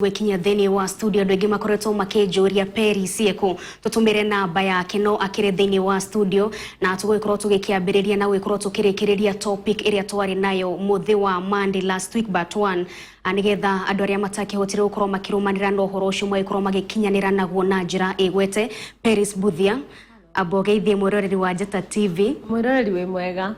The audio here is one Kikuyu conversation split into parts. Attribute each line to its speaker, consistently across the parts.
Speaker 1: Gwekinya thĩinĩ wa studio, andũ aingĩ makoretwo makĩnjũria Peris ekũ. Tũtũmĩre namba yake no akĩrĩ thĩinĩ wa studio na tũgũgĩkorwo tũgĩkĩambĩrĩria na gũgĩkorwo tũkĩrĩkĩrĩria topic ĩrĩa twarĩ nayo mũthĩ wa Monday, last week but one, nĩgetha andũ arĩa matakĩhotire gũkorwo makĩrũmanĩra na ũhoro ũcio magĩkorwo magĩkinyanĩra naguo na njĩra ĩgwete. Peris Buthia, amba ũgeithie mwĩroreri wa Njata TV.
Speaker 2: Mwĩroreri, wĩ mwega?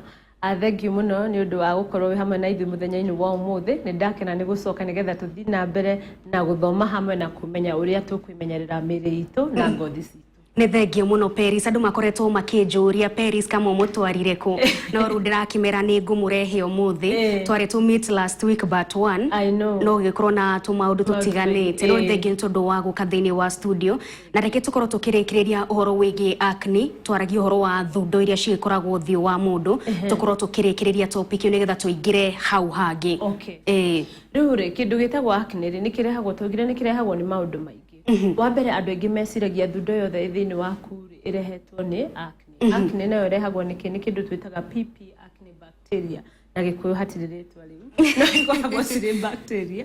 Speaker 2: Thank you mũno nĩ ũndũ wa gũkorwo wĩ hamwe na ithuĩ mũthenya-inĩ wa ũmũthĩ. Nĩ ndakena nĩ gũcoka nĩgetha tũthiĩ na mbere na gũthoma hamwe na kũmenya ũrĩa tũkwĩmenyerera mĩĩrĩ itũ na ngothi citũ.
Speaker 1: Nĩ thengio mũno, Peris. Andũ makoretwo makĩnjũria Peris kama ũmũtwarire kũ, no rĩu ndĩrakĩmera nĩ ngũmũrehe ũmũthĩ. Twarĩ tũ meet last week but one.
Speaker 2: I know.
Speaker 1: No gĩkorwo na tũmaũndũ tũtiganĩte, no nĩ thengio nĩ tondũ wa gũka thĩinĩ wa studio. Na reke tũkorwo tũkĩrĩkĩrĩria ũhoro wĩgiĩ acne. Twaragia ũhoro wa thundo iria cigĩkoragwo ũthiũ wa mũndũ. Tũkorwo tũkĩrĩkĩrĩria topic ĩyo nĩgetha tũingĩre hau hangĩ.
Speaker 2: Okay. Rĩu rĩ, kĩndũ gĩtagwo acne rĩ, nĩ kĩrehagwo, twaugire nĩ kĩrehagwo nĩ maũndũ maingĩ. Wa mbere, andũ aingĩ meciragia thundo yothe ĩ thĩinĩ waku rĩ, ĩrehetwo nĩ acne. Acne nayo ĩrehagwo nĩ kĩ? Nĩ kĩndũ twĩtaga PP acne bacteria. Na Gĩkũyũ hatirĩ rĩtwa rĩu, no ikoragwo cirĩ bacteria.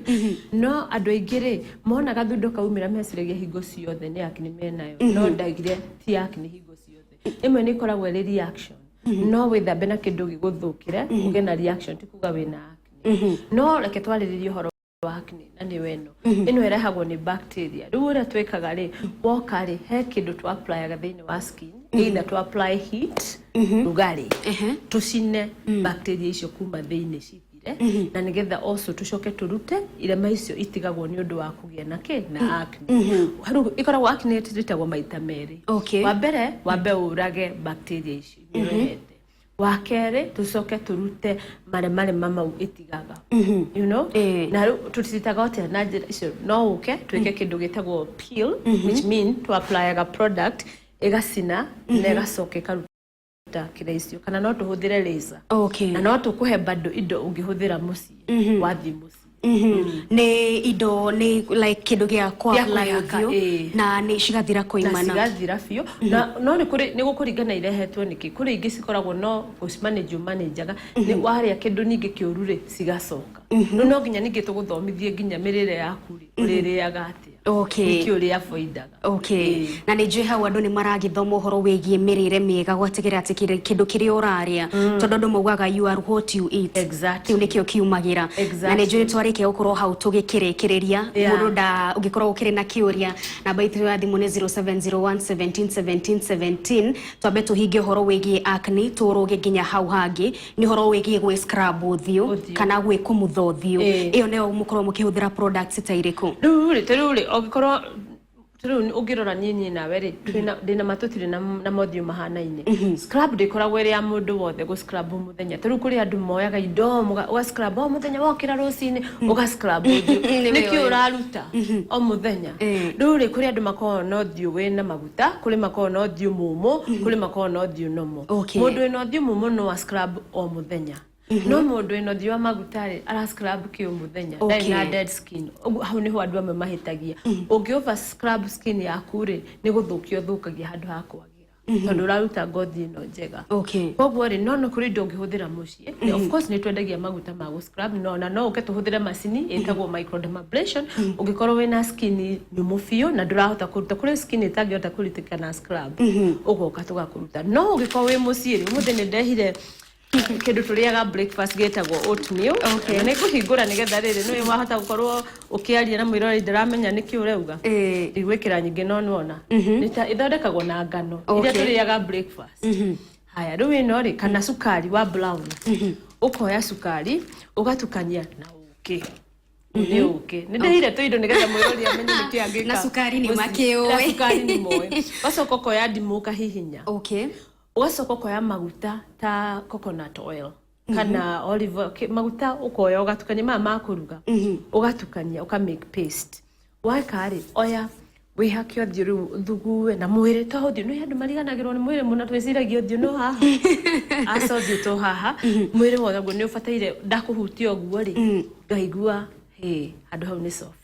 Speaker 2: No andũ aingĩ rĩ, mona gathundo kaumĩra meciragia hingo ciothe nĩ acne menayo, no ndagire ti acne hingo ciothe. Ĩmwe nĩ ĩkoragwo ĩrĩ reaction. No wĩthambe na kĩndũ gĩgũthũkĩre, ũgĩe na reaction, ti kuga wĩna acne. No reke twarĩrĩrie ũhoro wa acne, na nĩyo ĩno. Ĩno ĩrehagwo nĩ bacteria. Rĩu ũrĩa twĩkaga rĩ, woka rĩ, he kĩndũ tũ applyaga thĩinĩ wa skin, either tũ apply heat, rugarĩ, tũcine bacteria icio kuma thĩinĩ cithire, na nĩgetha also tũcoke tũrute irema icio itigagwo nĩ ũndũ wa kũgĩa na kĩ na acne. Rĩu ĩkoragwo acne ĩtagwo maita merĩ. Wa mbere, wambe ũrage bacteria icio ũrehete. Wa kerĩ, tũcoke tũrute marema mau ĩtigaga. Na rĩu tũtiritaga atĩa na njĩra icio? No ũke twĩke kĩndũ gĩtagwo peel, which mean tũ applyaga product ĩgacina na ĩgacoka ĩkaruta kĩrĩa icio, kana no tũhũthĩre laser. Na no tũkũhe bado indo ũngĩhũthĩra mũciĩ wathiĩ mũciĩ.
Speaker 1: Nĩ indo nĩ like kĩndũ gĩa
Speaker 2: Gĩa
Speaker 1: kwa-apply
Speaker 2: kwĩhaka,
Speaker 1: ũthiũ na nĩ cigathira
Speaker 2: na
Speaker 1: koimana.
Speaker 2: Cigathira biũ. Na no nĩ kũrĩ, nĩ gũkũringana irehetwo nĩkĩ. Kũrĩ ingĩ cikoragwo no gũcimanage ũmanajaga, nĩ warĩa kĩndũ ningĩ kĩũru rĩ, cigacoka. Rĩu no nginya ningĩ tũgũthomithie nginya mĩrĩre yaku rĩ, ũrĩrĩaga atĩa, nĩkĩ ũrĩ avoidaga.
Speaker 1: Na nĩ njũĩ hau andũ nĩ maragĩthoma ũhoro wĩgiĩ mĩrĩre mĩega, gwatigĩrĩra atĩ kĩndũ kĩrĩa ũrarĩa, tondũ andũ maugaga "You are what you eat". Kĩu nĩkĩo kiumagĩra. Na nĩ njũĩ twarĩkia gũkorwo hau tũgĩkĩrĩkĩrĩria. Mũndũ nda ũngĩkorwo ũkĩrĩ na kĩũria, namba itũ ya thimũ nĩ 0701 17 17 17. Twambe tũhinge ũhoro wĩgiĩ acne, tũrũge nginya hau hangĩ nĩ ũhoro wĩgiĩ gwĩ scrub ũthiũ
Speaker 2: Ũthiũ.
Speaker 1: kana gwĩ kũmutha ũthiũ. Ĩyo nĩyo mũkorwo mũkĩhũthĩra products ta irĩkũ?
Speaker 2: Rĩu rĩ, ũngĩkorwo rĩu ũngĩrora niĩ nawe rĩ, twĩna ndĩna ma tũtirĩ na mothiũ mahanaine. Scrub ndĩkoragwo ĩrĩ ya mũndũ wothe gũ scrub mũthenya. Ta rĩu kũrĩ andũ moyaga indo ũga scrub o mũthenya, wokĩra rũcinĩ ũga scrub ũthiũ.
Speaker 1: Nĩ
Speaker 2: nĩkĩ
Speaker 1: wĩoĩ.
Speaker 2: Ũraruta o mũthenya. Rĩu rĩ, kũrĩ andũ makoragwo na ũthiũ wĩna maguta, kũrĩ makoragwo na ũthiũ mũmũ, kũrĩ makoragwo na ũthiũ nomo. Mũndũ wĩna ũthiũ mũmũ no a scrub o mũthenya, no mũndũ wĩna ũthiũ wa maguta rĩ, ara scrub kĩ o mũthenya? Ndarĩ na dead skin. Ũguo hau nĩho andũ amwe mahĩtagia. Ũngĩ over scrub skin yaku rĩ, nĩ gũthũkia ũthũkagia handũ ha kwagĩra, tondũ ũraruta ngothi ĩno njega. Koguo rĩ, no kũrĩ indo ũngĩhũthĩra mũciĩ. Of course nĩ twendagia maguta ma gũ scrub, no na no ũke tũhũthĩre macini ĩtagwo microdermabrasion ũngĩkorwo wĩna skin nyũmũ biũ na ndũrahota kũruta. Kũrĩ skin ĩtangĩhota kũrutĩka na scrub, ũgoka tũgakũruta. No ũngĩkorwo wĩ mũciĩ rĩ, ũmũthĩ nĩ ndehire kĩndũ tũrĩaga breakfast gĩtagwo oatmeal. Na nĩ ngũhingũra nĩgetha rĩrĩ nĩwe wahota gũkorwo ũkĩaria na mwĩroreri ndaramenya nĩkĩ ũrauga. Ndigwĩkĩra nyingĩ, no nĩwona nĩ ta ĩthondekagwo na ngano iria tũrĩaga breakfast. Haya, rĩu ĩno rĩ, kana cukari wa brown, ũkoya cukari ũgatukania na ũkĩ. Nĩ ũkĩ nĩ ndĩhire tũindo nĩgetha mwĩrori amenye nĩkĩ angĩka.
Speaker 1: Na cukari nĩ
Speaker 2: Mũciĩ.
Speaker 1: makĩũĩ.
Speaker 2: Na cukari nĩ moĩ. Ũgacoka ũkoya ndimũ ũkahihinya. Ũgacoka ũkoya maguta ta coconut oil kana olive oil, maguta ũkoya ũgatukania maya ma kũruga, ũgatukania ũka make paste. Weka rĩ, oya wĩhake ũthiũ rĩu, thugue na mwĩrĩ, to ũthiũ. Nĩ andũ mariganagĩrwo nĩ mwĩrĩ mũno, twĩciragia ũthiũ no haha. Aca, ũthiũ to haha, mwĩrĩ wothe. Ũguo nĩ ũbataire ndakũhutia ũguo rĩ, ngaigua hĩ handũ hau nĩ soft.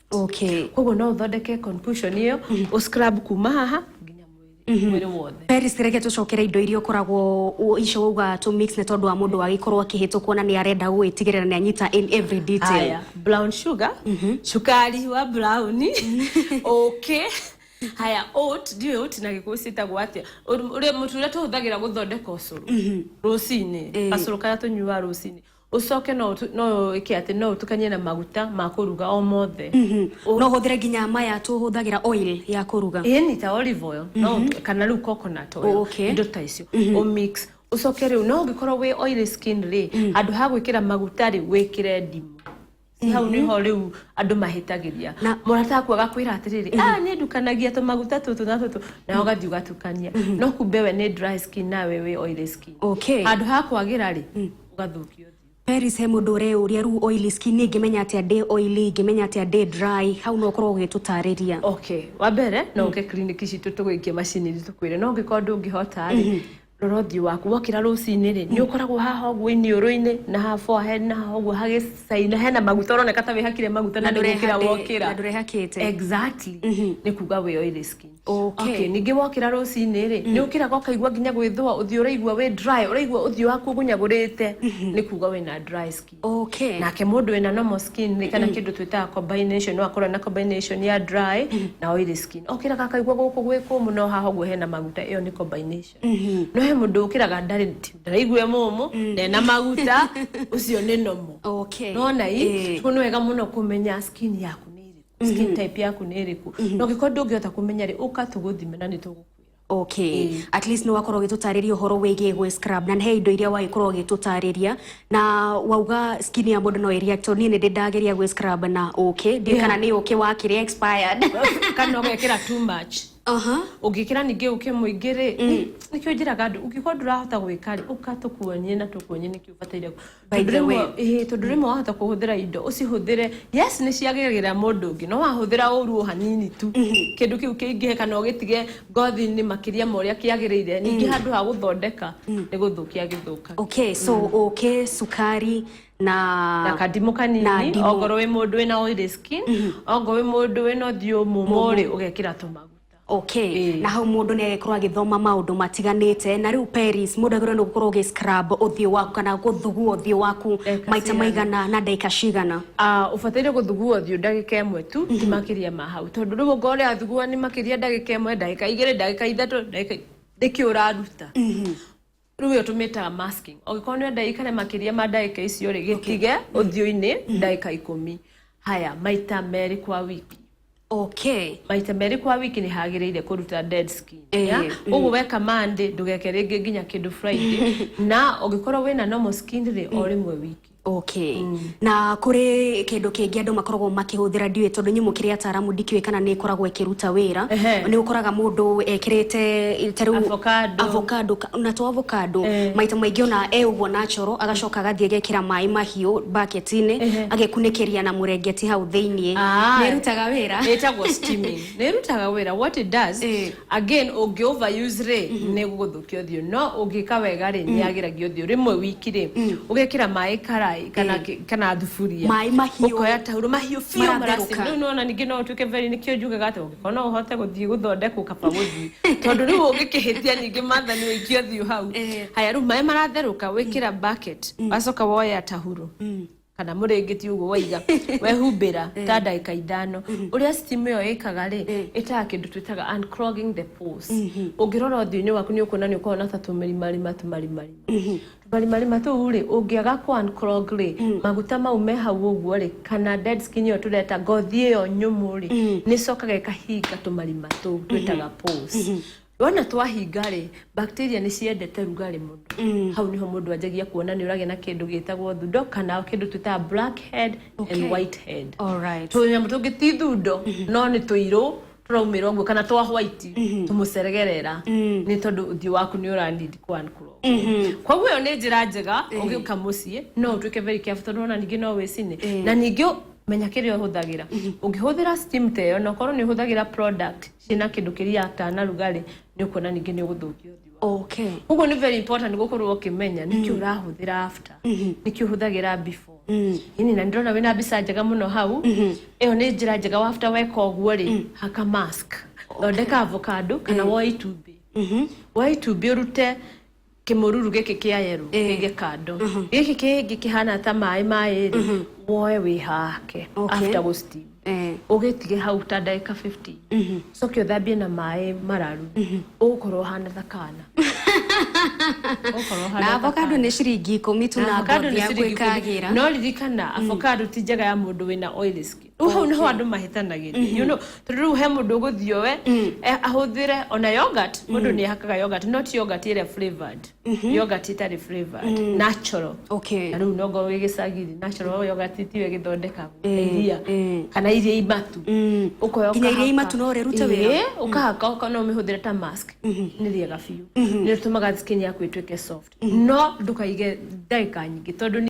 Speaker 2: Koguo no ũthondeke concussion ĩyo, ũ scrub kuma haha nginya mwĩrĩ. Mwĩrĩ wothe.
Speaker 1: Peris, reke tũcokere indo iria ũkoragwo icio wauga tũ mix, nĩ tondũ wa mũndũ agĩkorwo akĩhĩtũkwo na nĩ arenda gwĩtigĩrĩra nĩ anyita in every detail.
Speaker 2: Haya, brown sugar, cukari wa brown, ũkĩ. Haya, oat, ndiũĩ oat na Gĩkũyũ ciĩtagwo atĩa. Ũrĩa mũtu ũrĩa tũhũthagĩra gũthondeka ũcũrũ rũcinĩ, gacũrũ karĩa tũnyuaga rũcinĩ, ũcoke no ĩke atĩ no ũtukanie na maguta ma kũruga o mothe.
Speaker 1: No hũthĩre nginya maya tũhũthagĩra, oil ya kũruga?
Speaker 2: Ĩni, ta olive oil no kana rĩu coconut oil. Indo ta icio ũmix, ũcoke rĩu no ũngĩkorwo wĩ oily skin rĩ, handũ ha gwĩkĩra maguta rĩ, wĩkĩre ndimũ. Si hau nĩho rĩu andũ mahĩtagĩria. Mũrata waku agakwĩra atĩrĩrĩ, "Ah, niĩ ndukanagia tũmaguta tũtũ na tũtũ," nawe ũgathiĩ ũgatukania, no kumbe we nĩ dry skin nawe wĩ oily skin. Handũ ha kwagĩra rĩ, ũgathũkia ũthiũ.
Speaker 1: Peris, he mũndũ ũreyũria rĩu, oily skin, niĩ ngĩmenya atĩa ndĩ oily, ngĩmenya atĩa ndĩ dry? Hau no ũkorwo ũgĩtũtarĩria.
Speaker 2: Okay, wa mbere no ũke clinic citũ tũgũikie macini tũkwĩre, no ũngĩkorwo ndũngĩhota rĩ, rora ũthiũ waku. Wokĩra rũcinĩ rĩ, nĩ ũkoragwo haha ũguo iniũrũ-inĩ na haha forehead na haha ũguo hagĩcaina, hena maguta, ũroneka ta wĩhakire maguta na nĩ gũkĩra wokĩra?
Speaker 1: Na ndũrehakĩte.
Speaker 2: Exactly, nĩ kuga wĩ oily skin.
Speaker 1: Okay,
Speaker 2: ningĩ wokĩra rũcinĩ rĩ, nĩ ũkĩraga ũkaigua nginya gwĩthũa ũthiũ, ũraigua wĩ dry, ũraigua ũthiũ waku ũgunyagũrĩte, nĩ kuga wĩna dry skin. Nake mũndũ wĩna normal skin rĩ, kana kĩndũ twĩtaga combination, no akorwo na combination ya dry na oily skin, okĩraga akaigua gũkũ gwĩ kũmũ no haha ũguo hena maguta, ĩyo nĩ combination. No he mũndũ ũkĩraga ndarĩ, ndaraigua e mũmũ ndena maguta, ũcio nĩ normal. Nona i koguo nĩ wega mũno kũmenya skin yaku nĩ ĩrĩkũ, skin type yaku nĩ ĩrĩkũ, na ũngĩkorwo ndũngĩhota kũmenya rĩ, ũka tũgũthime na nĩ tũgũkwĩra.
Speaker 1: Okay, at least nĩ wakorwo ũgĩtũtarĩria ũhoro wĩgiĩ gwĩ scrub, na he indo iria wagĩkorwo ũgĩtũtarĩria na wauga skin ya mũndũ no ĩreact, tondũ niĩ nĩ ndĩ ndageria gwĩ scrub na ũkĩ, ndiũĩ kana nĩ ũkĩ wakĩrĩ expired.
Speaker 2: Kana ũgekĩra too much. Ũngĩkĩra ningĩ ũkĩ mũingĩ rĩ, nĩkĩo njĩraga andũ, ũngĩkorwo ndũrahota gwĩka rĩ, ũka tũkuonie na tũkuonie nĩkĩ ũbataire.
Speaker 1: By
Speaker 2: Tondũ
Speaker 1: the way.
Speaker 2: Tondũ rĩmwe wahota kũhũthĩra indo, ũcihũthĩre, yes, nĩ ciagĩrĩra mũndũ ũngĩ, no wahũthĩra ũru o hanini tu, kĩndũ kĩu kĩingĩhe kana ũgĩtige ngothi-inĩ makĩria ma ũrĩa kĩagĩrĩire, ningĩ handũ ha gũthondeka nĩ gũthũkia gĩthũkagia.
Speaker 1: Okay, so ũkĩ, cukari na
Speaker 2: Na kandimũ kanini.
Speaker 1: Na ndimũ.
Speaker 2: Ongorwo wĩ mũndũ wĩna oily skin, ongorwo wĩ mũndũ wĩna ũthiũ mũmũ rĩ, ũgekĩra tũmaguta.
Speaker 1: Na hau mũndũ nĩ agĩkorwo agĩthoma maũndũ matiganĩte. Na rĩu Peris, mũndũ agĩrĩirwo nĩ gũkorwo ũgĩ scrub ũthiũ waku kana gũthugua ũthiũ waku
Speaker 2: Ndagĩka
Speaker 1: maita
Speaker 2: cigana?
Speaker 1: maigana na ndagĩka cigana?
Speaker 2: Ah, ũbataire gũthugua ũthiũ ndagĩka 1 tu, ti makĩria ma hau, tondũ rĩu ũngorwo ũrathugua nĩ makĩria ndagĩka 1, ndagĩka 2, ndagĩka 3, ndagĩka nĩkĩ ũraruta rĩu, ĩyo tũmĩtaga masking. Ũngĩkorwo nĩ ũrenda ĩikare makĩria ma ndagĩka icio rĩ, gĩtige ũthiũ-inĩ ndagĩka 10. Haya, maita merĩ kwa wiki. Maita merĩ kwa wiki nĩ hagĩrĩire kũruta dead skin. Yeah? Ũguo weka Monday, ndũgeke rĩngĩ nginya kĩndũ Friday. Na ũngĩkorwo wĩna normal skin rĩ, o rĩmwe wiki.
Speaker 1: Okay, na kũrĩ kĩndũ kĩngĩ andũ makoragwo makĩhũthĩra, ndiũĩ tondũ inyuĩ mũkĩrĩ ataaramu, ndikĩũĩ kana nĩ ĩkoragwo ĩkĩruta wĩra. Nĩ ũkoraga mũndũ ekĩrĩte ta rĩu
Speaker 2: Avocado.
Speaker 1: Avocado na to avocado, maita maingĩ ona e ũguo natural, agacoka agathiĩ agekĩra maĩ mahiũ bucket-inĩ, agekunĩkĩria na mũrengeti hau thĩiniĩ.
Speaker 2: Ah.
Speaker 1: Nĩ ĩrutaga wĩra?
Speaker 2: Ĩtagwo steaming. Nĩ ĩrutaga wĩra. What it does, again, ũngĩ overuse rĩ, nĩ gũgũthũkia ũthiũ, no ũngĩka wega rĩ, nĩ yagĩragia ũthiũ. Rĩmwe wiki rĩ, ũgekĩra maĩ karai kana kana thuburia.
Speaker 1: Maĩ mahiũ.
Speaker 2: Ũkoya tauro mahiũ biũ.
Speaker 1: Maratherũka.
Speaker 2: Marasteam. Rĩu nĩwona ningĩ no ũtuĩke very, nĩkĩo njugaga atĩ ũngĩkorwo no ũhote gũthiĩ gũthondekwo, kaba gũthiĩ, tondũ rĩu ũngĩkĩhĩtia ningĩ mathani ũikie ũthiũ hau. Haya, rĩu maĩ maratherũka, wĩkĩra bucket, wacoka woya tahuro kana mũrĩngĩti ũguo waiga, wehumbĩra ta ndagĩka 5. Ũrĩa steam ĩyo ĩkaga rĩ, ĩtaga kĩndũ twĩtaga unclogging the pores. Ũngĩrora ũthiũ-inĩ waku, nĩ ũkuona nĩ ũkoragwo na ta tũmarimarima tũmarimarima tũmarimarima tũu rĩ, ũngĩaga kũ unclog rĩ, maguta mau me hau ũguo rĩ, kana dead skin ĩyo tũreta ngothi ĩyo nyũmũ rĩ, nĩ ĩcokaga ĩkahinga tũmarima tũu twĩtaga pores. Wona twahinga rĩ, bacteria nĩ ciendete rugarĩ mũno. Hau niho mũndũ anjagia kuona nĩ ũragĩa na kĩndũ gĩtagwo thundo kana kĩndũ twĩtaga black head and white head. Tũnyamũ tũngĩ ti thundo no nĩ tũirũ tũraumĩra ũguo kana twa white tũmũceregerera, nĩ tondũ ũthiũ waku nĩ ũra need kũ unclog. Koguo ĩyo nĩ njĩra njega. Ũgĩũka mũciĩ no ũtuĩke very careful, tondũ ona ningĩ no wĩcine. Na ningĩ menya kĩrĩa ũhũthagĩra. Ũngĩhũthĩra steam ta ĩyo na ũkorwo nĩ ũhũthagĩra product ciĩna kĩndũ kĩreactaga na rugarĩ, nĩ ũkuona ningĩ nĩ ũgũthũkia ũthiũ waku. Koguo nĩ very important gũkorwo ũkĩmenya nĩkĩ ũrahũthĩra after, nĩkĩ ũhũthagĩra before. Ini na ndĩrona wĩna mbica njega mũno hau. Ĩyo nĩ njĩra njega wa after weka ũguo rĩ, haka mask, thondeka avocado kana woe itumbĩ. Woe itumbĩ, ũrute kĩmũruru gĩkĩ kĩa yellow, kĩige kando. Gĩkĩ kĩngĩ kĩhana ta maĩ maĩ rĩ, woe wĩhake after gũ steam, ũgĩtige hau ta ndagĩka 15, ũcoke ũthambie na maĩ mararu, ũgũkorwo ũhana ta kana. Ũgũkorwo ũhana
Speaker 1: Na
Speaker 2: ta
Speaker 1: avocado
Speaker 2: kana.
Speaker 1: nĩ ciringi 10 tu na
Speaker 2: Avocado
Speaker 1: ngothi
Speaker 2: nĩ
Speaker 1: yaku
Speaker 2: ciringi 10.
Speaker 1: ĩkagĩra.
Speaker 2: No ririkana, avocado ti njega ya mũndũ wĩna oily skin. Rĩu hau nĩho andũ mahĩtanagĩria, tondũ rĩu he mũndũ ũgũthiĩ owe ahũthĩre ona yogurt. Mũndũ nĩ ahakaga yogurt, not yogurt ĩrĩa flavored, yogurt ĩtarĩ flavored, natural. Na rĩu nongo wĩ gĩcagi, natural yogurt tiwe ĩgĩthondekagwo na iria kana iria imatu. Ũkoya
Speaker 1: Nginya iria
Speaker 2: ũkahaka.
Speaker 1: imatu no rĩrute wĩra?
Speaker 2: Ĩĩ, ũkahaka no ũmĩhũthĩre ta mask. Nĩ rĩega biũ, nĩ rĩtũmaga skin yaku ĩtuĩke soft, no ndũkaige ndagĩka nyingĩ, tondũ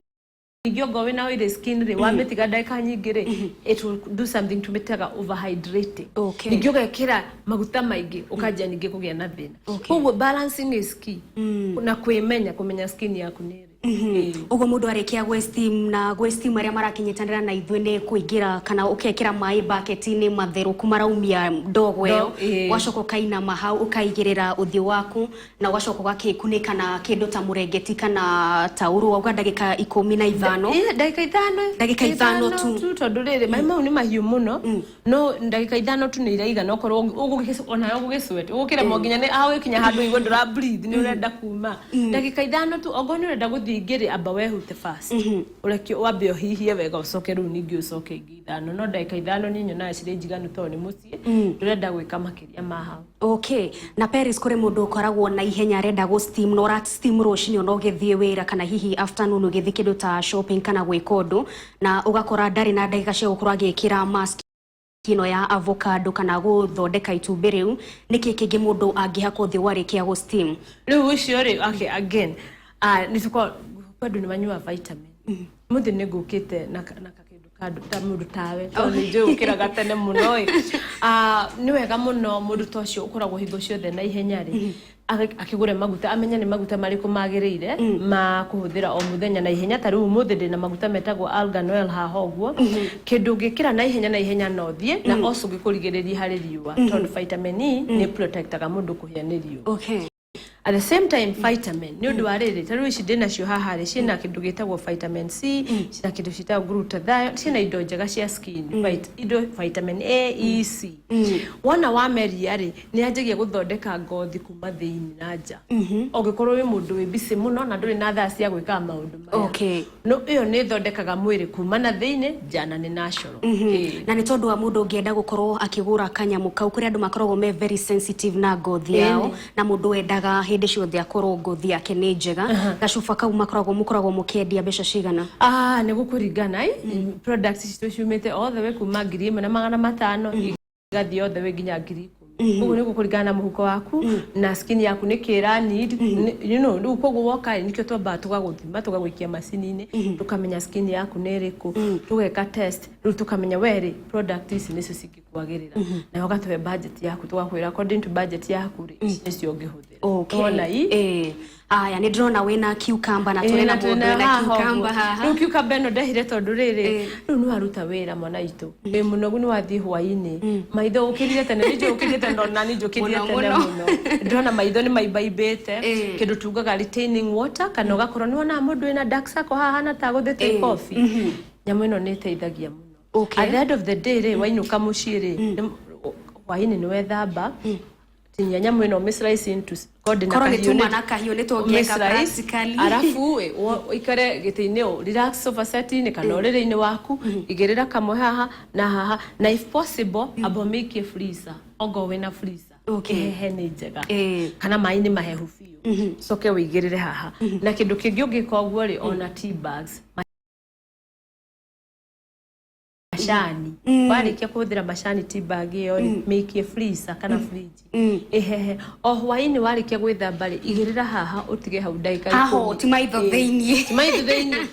Speaker 2: ningĩ ongorwo wĩna oily skin rĩ, wamĩtiga ndagĩka nyingĩ rĩ, it will do something tũmĩtaga overhydrating. Ningĩ ũgekĩra maguta maingĩ, ũkanjia ningĩ kũgĩa na thĩna. Koguo balancing is key, na kwĩmenya, kũmenya skin yaku nĩ ĩrĩkũ. Ĩĩ.
Speaker 1: Ũguo mũndũ arĩkia gwĩ steam, na gwĩ steam arĩa marakinyitanĩra na ithuĩ nĩ kũingĩra kana ũkekĩra maĩ bucket-inĩ matherũku maraumia ndogo ĩyo. Ũgacoka ũkainama hau, ũkaigĩrĩra ũthiũ waku na ũgacoka ũgakĩkunĩka na kĩndũ ta mũrengeti kana taurũ, wauga ndagĩka 15.
Speaker 2: Ĩĩ, ndagĩka 5.
Speaker 1: Ndagĩka 5 tu.
Speaker 2: Tondũ rĩrĩ, maĩ mau nĩ mahiũ mũno, no ndagĩka 5 tu nĩ iraigana. Okorwo onawe ũgũgĩsweat, ũgũkĩremwo nginya nĩ agũgĩkinya handũ ũigue ndũra breathe, nĩ ũrenda kuma. Ndagĩka 5 tu. Okorwo nĩ ũrenda gũthiĩ ingĩ rĩ, amba wehute first, ũreke wambe ũhihie wega, ũcoke rĩu ningĩ ũcoke ingĩ 5. No ndagĩka 5 niĩ nyonaga cirĩ njiganu, tondũ nĩ mũciĩ, ndũrenda gwĩka makĩria ma hau.
Speaker 1: Okay, na Paris, kũrĩ mũndũ ũkoragwo na ihenya, arenda gũ steam, na ũra steam rũcinĩ ona ũgĩthiĩ wĩra, kana hihi afternoon ũgĩthiĩ kĩndũ ta shopping kana gwĩka ũndũ, na ũgakora ndarĩ na ndagĩka cia gũkorwo agĩkĩra mask ĩno ya avocado kana gũthondeka itumbĩ rĩu. Nĩkĩ kĩngĩ mũndũ angĩhaka ũthiũ warĩkia gũ steam?
Speaker 2: Rĩu ũcio rĩ, okay, again, nĩ tũkorwo andũ nĩ manyuaga vitamin. Mũthĩ nĩ ngũkĩte na kakĩndũ kandũ ta mũndũ tawe, tondũ nĩ njũĩ ũkĩraga tene mũno ĩ. Nĩ wega mũno mũndũ ta ũcio ũkoragwo hingo ciothe na ihenya rĩ, akĩgũre maguta, amenye nĩ maguta marĩkũ magĩrĩire ma kũhũthĩra o mũthenya na ihenya. Ta rĩu ũmũthĩ ndĩna maguta metagwo argan oil haha ũguo, kĩndũ ũngĩkĩra na ihenya na ihenya no ũthiĩ na also gĩkũrigĩrĩria harĩ riũa, tondũ vitamin E nĩ protectaga mũndũ kũhĩa nĩ riũa. At the same time, vitamin nĩ ũndũ wa rĩrĩ, ta rĩu ici ndĩ nacio haha rĩ, ciĩna kĩndũ gĩtagwo vitamin C, ciĩna kĩndũ ciĩtagwo glutathione, ciĩna indo njega cia skin, indo vitamin A, E, C. Wona wameria rĩ, nĩ yanjagia gũthondeka ngothi kuma thĩinĩ na nja. Ũngĩkorwo wĩ mũndũ wĩ busy mũno na ndũrĩ na thaa cia gwĩkaga maũndũ maya, no ĩyo nĩ ĩthondekaga mwĩrĩ kuma na thĩinĩ nja, na nĩ natural. Ĩĩ.
Speaker 1: Na nĩ tondũ wa mũndũ ũngĩenda gũkorwo akĩgũra kanyamũ kau, kũrĩ andũ makoragwo me very sensitive na ngothi yao, na mũndũ wendaga hĩndĩ ciothe akorwo ngothi yake nĩ njega, gacuba kau makoragwo mũkoragwo mũkĩendia mbeca cigana?
Speaker 2: Ah, nĩ gũkũringana product citũ ciumĩte all the way kuma 1500 igathiĩ all the way nginya 10,000. Koguo nĩ gũkũringana na mũhuko waku na skin yaku nĩ kĩra need rĩu koguo woka rĩ, nĩkĩo twambaga tũgagũthima, tũgagũikia macini-inĩ, tũkamenya skin yaku nĩ ĩrĩkũ, tũgeka test, rĩu tũkamenya we rĩ, product ici nĩcio cingĩkwagĩrĩra, nawe ũgatũhe budget yaku, tũgakwĩra according to budget yaku rĩ, ici nĩcio ũngĩhũthĩra. Wona i
Speaker 1: Aya, nĩ ndĩrona wĩna cucumber, na tũrĩ na mũndũ wĩna cucumber haha.
Speaker 2: Rĩu cucumber ĩno ndehire tondũ rĩrĩ, rĩu nĩ waruta wĩra, mwana witũ, wĩ mũnogu, nĩ wathiĩ hwaĩ-inĩ, maitho ũkĩrire tene, nĩ njũĩ ũkĩrire tene, ona niĩ njũkĩrire
Speaker 1: Mũno,
Speaker 2: tene
Speaker 1: mũno.
Speaker 2: mũno. Ndĩrona maitho nĩ maibaimbĩte. Kĩndũ tugaga retaining water, kana ũgakorwo nĩ wonaga mũndũ wĩna dark circle haha na tagũthĩte kobi, nyamũ ĩno nĩ ĩteithagia mũno. At the end of the day rĩ, wainũka mũciĩ rĩ, hwaĩ-inĩ nĩ wethamba, tinia nyamũ ĩno, ũmĩ-slice into korwo ndĩna
Speaker 1: Korwo nĩ
Speaker 2: kahiũ
Speaker 1: tuma na kahiũ nĩ tũngĩka
Speaker 2: ũmĩ-slice,
Speaker 1: practically.
Speaker 2: Arabu ĩ, ũikare gĩtĩ-inĩ, relax sofa set-inĩ kana ũrĩrĩ-inĩ waku, igĩrĩra kamwe haha na haha, na if possible amba ũmĩikie freezer, ongorwo wĩna freezer. Ĩhehe nĩ njega, kana maĩ nĩ mahehu biũ, coke wĩigĩrĩre haha. Na kĩndũ kĩngĩ ũngĩka ũguo rĩ, ona tea bags, macani, warĩkia kũhũthĩra macani, tea bag ĩyo rĩ, mĩikie freezer kana fridge, ĩhehe. O hwaĩ-inĩ warĩkia gwĩthamba rĩ, igĩrĩra haha, ũtige hau ndagĩka
Speaker 1: Haha
Speaker 2: 10.
Speaker 1: ti maitho thĩiniĩ.
Speaker 2: Ti maitho thĩiniĩ.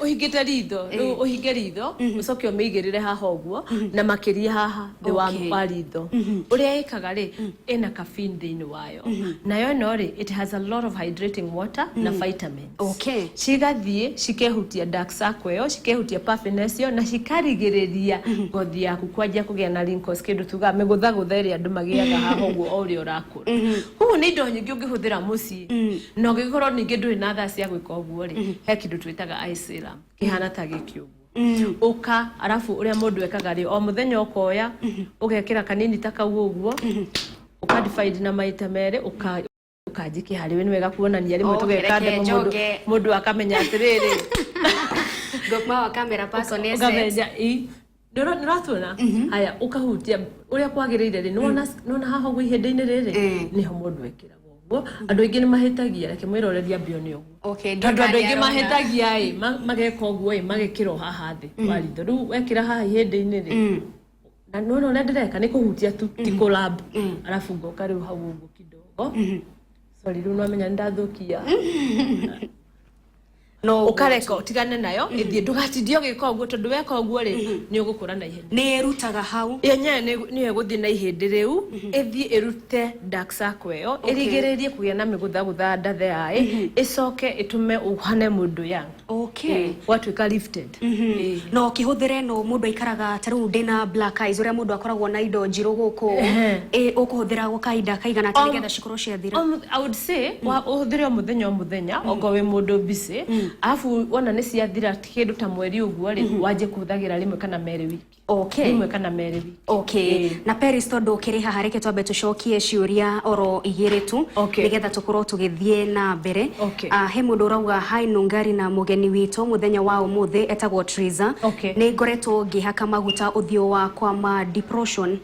Speaker 2: Ũhingĩte ritho rĩu, ũhinge ritho, ũcoke ũmĩigĩrĩre haha ũguo, na makĩria haha thĩ wa wa ritho. Ũrĩa ĩkaga rĩ, ĩna caffeine thĩinĩ wayo, nayo ĩno rĩ, it has a lot of hydrating water na vitamins. Cigathiĩ cikehutia dark circle ĩyo, cikehutia puffiness ĩyo, na cikarigĩrĩria Ngothi yaku kwanjia kũgĩa na wrinkles, kĩndũ tugaga mĩgũthagũtha ĩrĩa andũ magĩaga haha ũguo o ũrĩa ũrakũra. Koguo nĩ indo nyingĩ ũngĩhũthĩra mũciĩ, na ũngĩkorwo ningĩ ndũrĩ na thaa cia gwĩka ũguo rĩ, he kĩndũ twĩtaga eye serum kĩhana ta gĩkĩ ũguo. Ũka arabu ũrĩa mũndũ ekaga rĩ, o mũthenya ũkoya ũgekĩra kanini ta kau ũguo, ũka divide na maita merĩ, ũka ũkanjikia harĩ we. Nĩ wega kuonania rĩmwe.
Speaker 1: Okay,
Speaker 2: tũgeka
Speaker 1: reke
Speaker 2: ndemo mũndũ
Speaker 1: njoge.
Speaker 2: Mũndũ akamenya atĩrĩrĩ,
Speaker 1: Ngoma wa camera person ese.
Speaker 2: Ũkamenya i nĩ ũratuona haya, ũkahutia ũrĩa kwagĩrĩire rĩ, nĩwona nĩwona haha ũguo ihĩndĩ-inĩ rĩrĩ, nĩho mũndũ ekĩraga ũguo. Andũ aingĩ nĩ mahĩtagia, reke mwĩroreria ambio nĩ ũguo, tondũ andũ aingĩ
Speaker 1: ndiũĩ arona.
Speaker 2: Mahĩtagia ĩ, mageka ũguo ĩ, magekĩra o haha thĩ wa ritho. Rĩu wekĩra haha ihĩndĩ-inĩ rĩ, na nĩwona ũrĩa ndĩreka nĩ kũhutia tu, ti kũrab. Arabu ngoka rĩu hau ũguo kidogo. Sorry, rĩu nwamenya nĩ ndathũkia.
Speaker 1: No
Speaker 2: ũkareka ũtigane nayo ĩthiĩ, ndũgatindie ũgĩka ũguo, tondũ weka ũguo rĩ, nĩ ũgũkũra na ihenya.
Speaker 1: Nĩ ĩrutaga hau.
Speaker 2: Yenyewe nĩyo ĩgũthiĩ na ihĩndĩ rĩu, ĩthiĩ ĩrute dark circle ĩyo, ĩrigĩrĩrie kũgĩa na mĩgũthagũtha ndathe yaĩ, ĩcoke ĩtũme ũhane mũndũ young. Gwatuĩka lifted.
Speaker 1: Na ũkĩhũthĩra ĩno, mũndũ aikaraga ta rĩu ndĩna black eyes, ũrĩa mũndũ akoragwo na indo njirũ gũkũ, ĩ ũkũhũthĩra gwa kahinda kaigana atĩa nĩgetha cikorwo ciathira?
Speaker 2: I would say ũhũthĩre o mũthenya o mũthenya okorwo wĩ mũndũ busy, arabu wona nĩ ciathira kĩndũ ta mweri ũguo rĩ, wanjie kũhũthagĩra rĩmwe kana merĩ wiki. Rĩmwe kana merĩ wiki.
Speaker 1: Okay. Na Peris, tondũ ũkĩrĩ haha, reke twambe tũcokie ciũria oro igĩrĩ tu, nĩgetha tũkorwo tũgĩthiĩ na mbere. Ah, he mũndũ ũrauga, "Hi Nungari na mũgeni witũ mũthenya wa ũmũthĩ." Etagwo Triza. "Nĩ ngoretwo ngĩhaka maguta ũthiũ wakwa ma depression."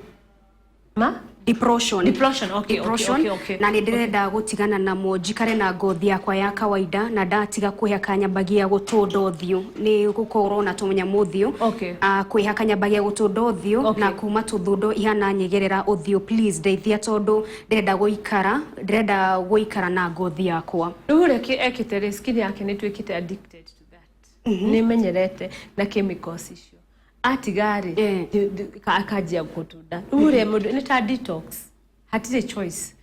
Speaker 2: Ma?
Speaker 1: Depression.
Speaker 2: Depression, okay.
Speaker 1: Depression. "Na nĩ ndĩrenda gũtigana namo, njikare na ngothi yakwa ya kawaida, na ndatiga kwĩhaka nyambagia gũtũnda ũthiũ." Nĩ gũkorwo na tũnyamũ ũthiũ. Ah, "Kwĩhaka nyambagia gũtũnda ũthiũ na kuma tũthundo ihana nyegerera ũthiũ. Please ndeithia, tondũ ndĩrenda gũikara na ngothi yakwa."
Speaker 2: Rĩu ũrĩa ekĩte rĩ, skin yake nĩ ĩtuĩkĩte addicted to that, nĩ ĩmenyerete na chemicals icio. Atiga rĩ, akanjia gũtunda. Rĩu ũrĩa mũndũ nĩ ta detox, hatirĩ choice,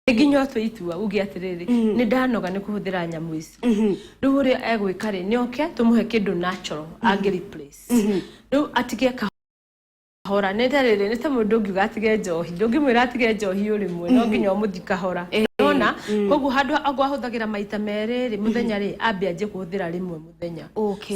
Speaker 2: nĩ nginya ũtue itua uge atĩrĩrĩ, nĩ ndanoga nĩ kũhũthĩra nyamũ ici. Rĩu ũrĩa egwĩka rĩ, nĩ oke tũmũhe kĩndũ natural angĩ replace, rĩu atige kahora. Nĩ ta rĩrĩ, nĩ ta mũndũ ũngiuga atige njohi, ndũngĩmwĩra atige njohi o rĩmwe, no nginya ũmũthi kahora. Nona koguo handũ angũ ahũthagĩra maita merĩ rĩ mũthenya rĩ, ambe anjie kũhũthĩra rĩmwe mũthenya.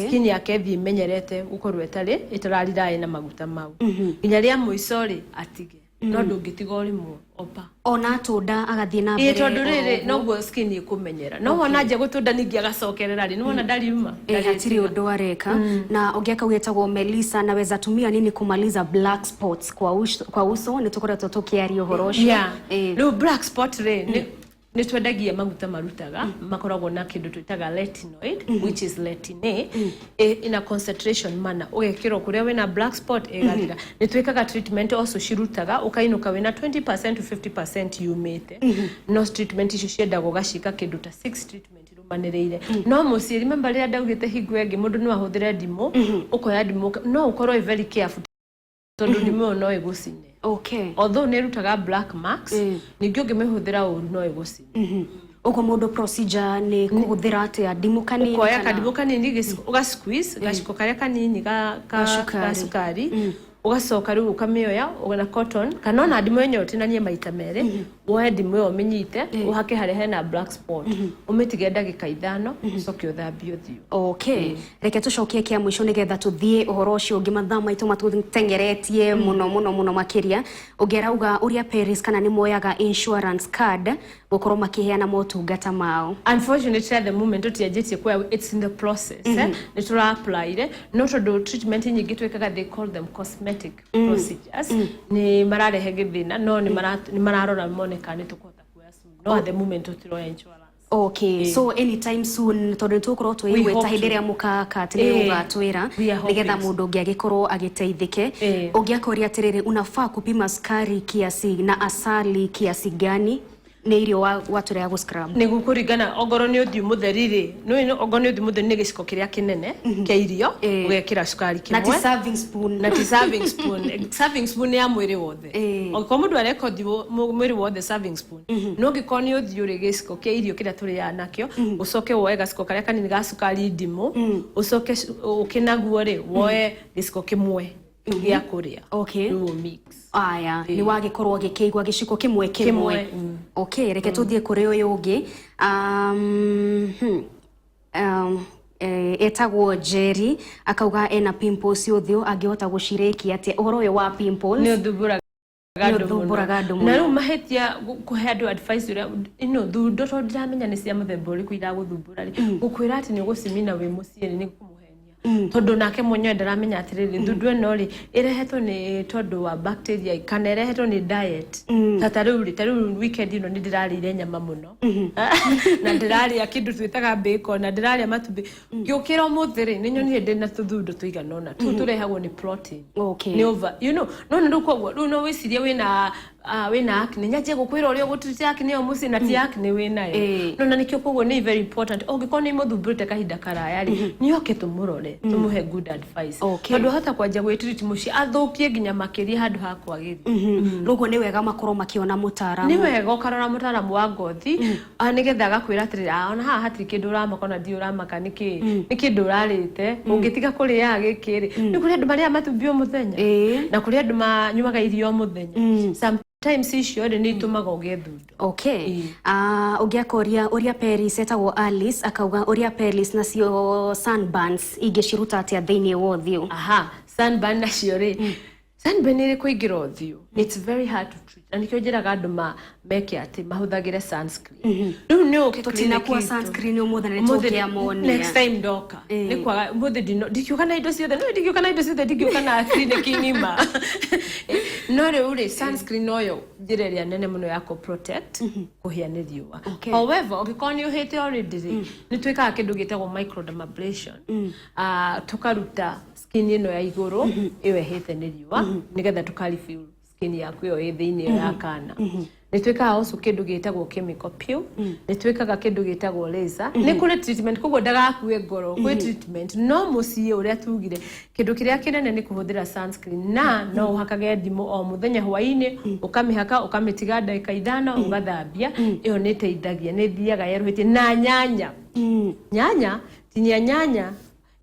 Speaker 2: Skin yake ĩthiĩ ĩmenyerete gũkorwo ĩtarĩ ĩtarariraĩ na maguta mau, nginya rĩa mũico rĩ atige. No ndũngĩtiga o rĩmwe opa.
Speaker 1: Ona atũnda agathiĩ na
Speaker 2: Ĩĩ,
Speaker 1: mbere
Speaker 2: tondũ
Speaker 1: oro
Speaker 2: rĩrĩ,
Speaker 1: ũguo.
Speaker 2: Noguo skin ĩkũmenyera, no wona anjia gũtũnda ningĩ agacokerera rĩ, nĩwona ndariuma.
Speaker 1: Eh, hatirĩ ũndũ areka. Na ũngĩ akaugĩtagwo Melissa, "Naweza tumia nini kumaliza black spots kwa uso?" Nĩ tũkoretwo tũkĩaria ũhoro ũcio.
Speaker 2: Rĩu black spot rĩ, nĩ twendagia maguta marutaga, makoragwo na kĩndũ twĩtaga retinoid, which is retin A, in a concentration mana, ũgekĩrwo kũrĩa wĩna black spot ĩgathira. Nĩ twĩkaga treatment also cirutaga, ũkainũka wĩna 20% to 50% yumĩte. No treatment icio ciendagwo ũgaciĩka kĩndũ ta 6 treatment irũmanĩrĩire. No mũciĩ, remember rĩrĩa ndaugĩte hingo ĩngĩ mũndũ no ahũthĩre ndimũ, ũkoya ndimũ, no ũkorwo wĩ very careful tondũ ndimũ ĩyo no ĩgũcine. Although nĩ ĩrutaga black marks, ningĩ ũngĩmĩhũthĩra ũru no ĩgũcine.
Speaker 1: Ũguo mũndũ procedure nĩ kũhũthĩra atĩa, ndimũ kanini?
Speaker 2: Ũkoya
Speaker 1: kana-
Speaker 2: kandimũ kanini, ũga squeeze gaciko karĩa kanini
Speaker 1: Ga cukari.
Speaker 2: Ga cukari. Ũgacoka rĩu ũkamĩoya na cotton kana ona ndimũ yenyewe, ũtinanie maita merĩ, woe ndimũ ĩyo ũmĩnyite, ũhake harĩa hena black spot, ũmĩtige ndagĩka 5, ũcoke ũthambie ũthiũ.
Speaker 1: Okay, reke tũcokie kĩa mũico nĩgetha tũthiĩ ũhoro ũcio ũngĩ, mathaa maitũ matũtengeretie mũno mũno mũno makĩria. Ũngĩ arauga ũrĩa Paris kana nĩ moyaga insurance card gũkorwo makĩheana motungata mao.
Speaker 2: Unfortunately, at the moment tũtianjĩtie kuoya, it's in the process. Nĩ tũra applyire, no tondũ treatment nyingĩ twĩkaga, they call them cosmetic procedures, nĩ mararehe gĩthĩna, no nĩ mararora mone kana nĩ tũkũhota kuoya soon. No at the moment tũtiroya insurance.
Speaker 1: Okay, so anytime soon, tondũ nĩ tũgũkorwo twĩigwĩta
Speaker 2: Hope
Speaker 1: hĩndĩ
Speaker 2: to.
Speaker 1: ĩrĩa mũkaka atĩ nĩ ũgatwĩra
Speaker 2: We are hoping
Speaker 1: nĩgetha
Speaker 2: so.
Speaker 1: mũndũ ũngĩ agĩkorwo agĩteithĩke. Ũngĩ akoria atĩrĩrĩ, "Unafaa kupima sukari kiasi na asali kiasi gani?" Nĩ irio watũrĩa gũ scrub?
Speaker 2: Nĩ gũkũringana, ongorwo nĩ ũthiũ mũtheri rĩ, nĩ ongorwo nĩ ũthiũ mũtheri, nĩ gĩciko kĩrĩa kĩnene kĩa irio, ũgekĩra cukari
Speaker 1: Na ti
Speaker 2: kĩmwe.
Speaker 1: Serving spoon?
Speaker 2: Na ti serving spoon. Serving spoon nĩ ya mwĩrĩ wothe. Angĩkorwo mũndũ areka ũthiũ, mwĩrĩ wothe, serving spoon. No ũngĩkorwo nĩ ũthiũ rĩ, gĩciko kĩa irio kĩrĩa tũrĩaga nakĩo, ũcoke woe gaciko karĩa kanini ga cukari ndimũ, ũcoke ũkĩnaguo rĩ, woe gĩciko kĩmwe gĩa kũrĩa. Rĩu ũ mix.
Speaker 1: Aya, nĩ wagĩkorwo gĩkĩigua, gĩciko kĩmwe kĩmwe.
Speaker 2: Kĩmwe.
Speaker 1: Okay, reke tũthiĩ kũrĩ ũyũ ũngĩ. Etagwo Jerry, akauga ena pimples ũthiũ, angĩhota gũcirĩkia atĩa, ũhoro ũyũ wa pimples?
Speaker 2: Nĩ ũthumbũraga
Speaker 1: Nĩ
Speaker 2: andũ mũno.
Speaker 1: Ũthumbũraga andũ mũno.
Speaker 2: Na rĩu mahĩtia kũhe andũ advice ũrĩa ino thundo, tondũ ndiramenya nĩ cia mũthemba ũrĩkũ iragũthumbũra rĩ, gũkwĩra atĩ nĩ ũgũcimina wĩ mũciĩ nĩ kũmũhenia, tondũ nake mwenyewe ndaramenya atĩrĩrĩ, thundu ĩno rĩ, ĩrehetwo nĩ tondũ wa bacteria kana ĩrehetwo nĩ diet. Ta rĩu rĩ, ta rĩu weekend ĩno nĩ ndĩrarĩire nyama mũno, na ndĩrarĩa kĩndũ twĩtaga bacon, na ndĩrarĩa matumbĩ. Ngĩũkĩra ũmũthĩ rĩ, nĩ nyonire ndĩna tũthundo tũigana ũna. Tũu tũrehagwo nĩ protein. Nĩ over no nĩ rĩu, koguo rĩu no wĩcirie wĩna acne, nyanjie gũkwĩra ũrĩa ũgũtreat acne ĩyo mũciĩ, na ti acne wĩnayo. No na nĩkĩo koguo nĩ very important, ũngĩkorwo nĩ mũthumbũrĩte kahinda karaya rĩ, nĩ oke tũmũrore, tũmũhe good advice, tondũ ahota kwanjia gwĩtreat mũciĩ, athũkie nginya makĩria handũ ha kwagĩria.
Speaker 1: Rũguo nĩ wega makorwo makĩona mũtaaramu.
Speaker 2: Nĩ wega ũkarora mũtaaramu wa ngothi, nĩgetha agakwĩra atĩrĩrĩ, ona haha hatirĩ kĩndũ ũramaka, ona ndiũ ũramaka nĩkĩ, nĩ kĩndũ ũrarĩte ũngĩtiga kũrĩaga gĩkĩ rĩ. Nĩ kũrĩ andũ marĩaga matumbĩ o mũthenya, na kũrĩ andũ manyuaga iria o mũthenya. Sometimes icio rĩ, nĩ itũmaga ũgĩe thundo.
Speaker 1: Okay. Ũngĩ akoria ũrĩa Paris, etagwo Alice, akauga ũrĩa Paris nacio sunburns ingĩciruta atĩa thĩinĩ wa ũthiũ?
Speaker 2: Aha, sunburn nacio rĩ, sunburn ĩrĩ kũingĩra ũthiũ, it's very hard to treat, na nĩkĩo njĩraga andũ meke atĩ mahũthagĩre sunscreen. Rĩu nĩ ũke
Speaker 1: Tũtinakuwa
Speaker 2: clinic itũ.
Speaker 1: Sunscreen ũmũthĩ na nĩ
Speaker 2: Ũmũthĩ
Speaker 1: tũngĩamonia.
Speaker 2: Next time ndoka. Nĩ kwaga ũmũthĩ ndingĩũka na indo ciothe, no ndingĩũka na indo ciothe, ndingĩũka na clinic ng'ima. No rĩu rĩ, sunscreen noyo njĩra ĩrĩa nene mũno ya kũ protect kũhĩa nĩ riũa. However, ũngĩkorwo nĩ ũhĩte already rĩ, nĩ twĩkaga kĩndũ gĩtagwo microdermabrasion. Tũkaruta skin ĩno ya igũrũ ĩyo ĩhĩte nĩ riũa, nĩgetha tũka refill skin yaku ĩyo ĩ thĩinĩ, ĩyo ya kana. Nĩ twĩkaga also kĩndũ gĩtagwo chemical peel, nĩ twĩkaga kĩndũ gĩtagwo laser. Nĩ kũrĩ treatment, koguo ndagakue ngoro, kwĩ treatment. No mũciĩ, ũrĩa tugire, kĩndũ kĩrĩa kĩnene nĩ kũhũthĩra sunscreen, na no ũhakage ndimũ o mũthenya hwaĩ-inĩ, ũkamĩhaka, ũkamĩtiga ndagĩka 5, ũgathambia. Ĩyo nĩ ĩteithagia, nĩ ĩthiaga yerũhĩtie. Na nyanya, nyanya, tinia nyanya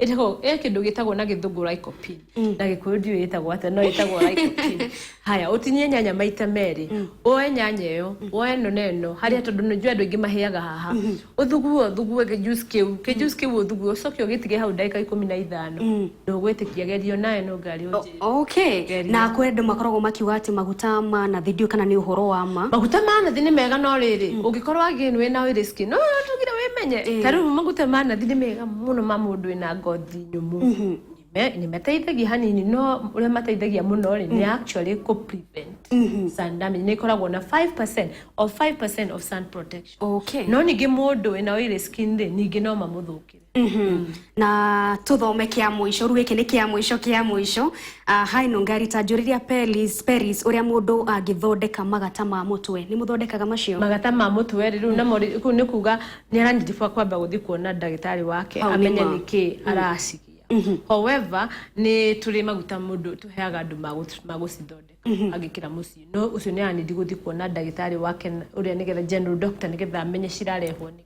Speaker 2: ĩtagwo ĩ kĩndũ gĩtagwo na Gĩthũngũ lycopene, na Gĩkũyũ ndiũĩ ĩtagwo atĩa, no ĩtagwo lycopene. Haya, ũtinie nyanya maita merĩ, woe nyanya ĩyo, woe ĩno na ĩno harĩa, tondũ nĩ njũĩ andũ aingĩ mahĩaga haha, ũthugue, ũthugue kĩjuice kĩu, kĩjuice kĩu ũthugue, ũcoke ũgĩtige hau ndagĩka 15. Ndũgwĩtĩkia, gerio nawe no ngari ũnjĩre.
Speaker 1: Okay.
Speaker 2: Geria.
Speaker 1: Na kwĩ andũ makoragwo makiuga atĩ maguta ma nathi, ndiũĩ kana nĩ ũhoro wa ma.
Speaker 2: Maguta ma nathi nĩ mega, no rĩrĩ, ũngĩkorwo again wĩna oily skin, no tugire wĩmenye. Ta rĩu maguta ma nathi nĩ mega mũno ma mũndũ wĩna ngothi nyũmũ. Nĩ mateithagia hanini, no ũrĩa mateithagia mũno rĩ, nĩ actually kũ prevent sun damage. Nĩ ĩkoragwo na 5% or 5% of sun protection. No ningĩ mũndũ wĩna oily skin rĩ, ningĩ no mamũthũkĩre.
Speaker 1: Na tuthome kia mũico rĩu, gĩkĩ nĩ kĩa mũico, kĩa mũico. Hai Nungari, ta njũrĩria Peris, Peris, ũrĩa mũndũ angĩthondeka magata ma mũtwe. Nĩ mũthondekaga macio?
Speaker 2: Magata ma mũtwe rĩ, rĩu namo rĩ, kũu nĩ kuga nĩ aranjĩtie kwamba gũthiĩ kuona ndagĩtarĩ wake,
Speaker 1: Hau nĩ
Speaker 2: amenye
Speaker 1: ma.
Speaker 2: nĩkĩ aracigia. However, nĩ tũrĩ maguta mũndũ tũheaga andũ ma gũcithondeka agĩkĩra mũciĩ, no ũcio nĩ aranindi gũthiĩ kuona ndagĩtarĩ wake ũrĩa nĩgetha general doctor, nĩgetha amenye cirarehwo nĩkĩ.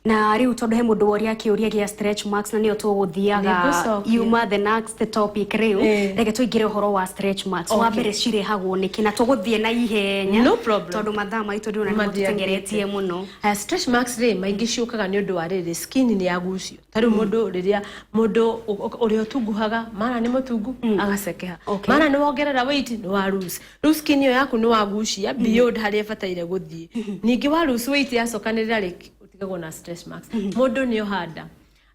Speaker 1: Na rĩu tondũ he mũndũ woria kĩũria gĩa stretch marks, na nĩyo tũgũthiaga
Speaker 2: Nĩngũcokia.
Speaker 1: yuma the next topic rĩu. Reke tũingĩre ũhoro wa stretch marks. Wa mbere, cirehagwo nĩkĩ? Na tũgũthiĩ na ihenya
Speaker 2: No problem.
Speaker 1: tondũ mathaa maitũ ndĩrona nĩ
Speaker 2: Mathiangĩte.
Speaker 1: tũteng'eretie mũno.
Speaker 2: Haya, stretch marks rĩ, maingĩ ciũkaga nĩ ũndũ wa rĩrĩ, skin nĩ yagucio. Ta rĩu mũndũ, rĩrĩa mũndũ ũrĩa ũtunguhaga, mara nĩ mũtungu agacekeha, mara nĩ wongerera weight, nĩ wa lose. Rĩu skin ĩyo yaku nĩ wagucia beyond harĩa ĩbataire gũthiĩ. Ningĩ wa lose weight, yacokanĩrĩra rĩ, ũtigagwo na stretch marks. Mũndũ nĩ oha nda,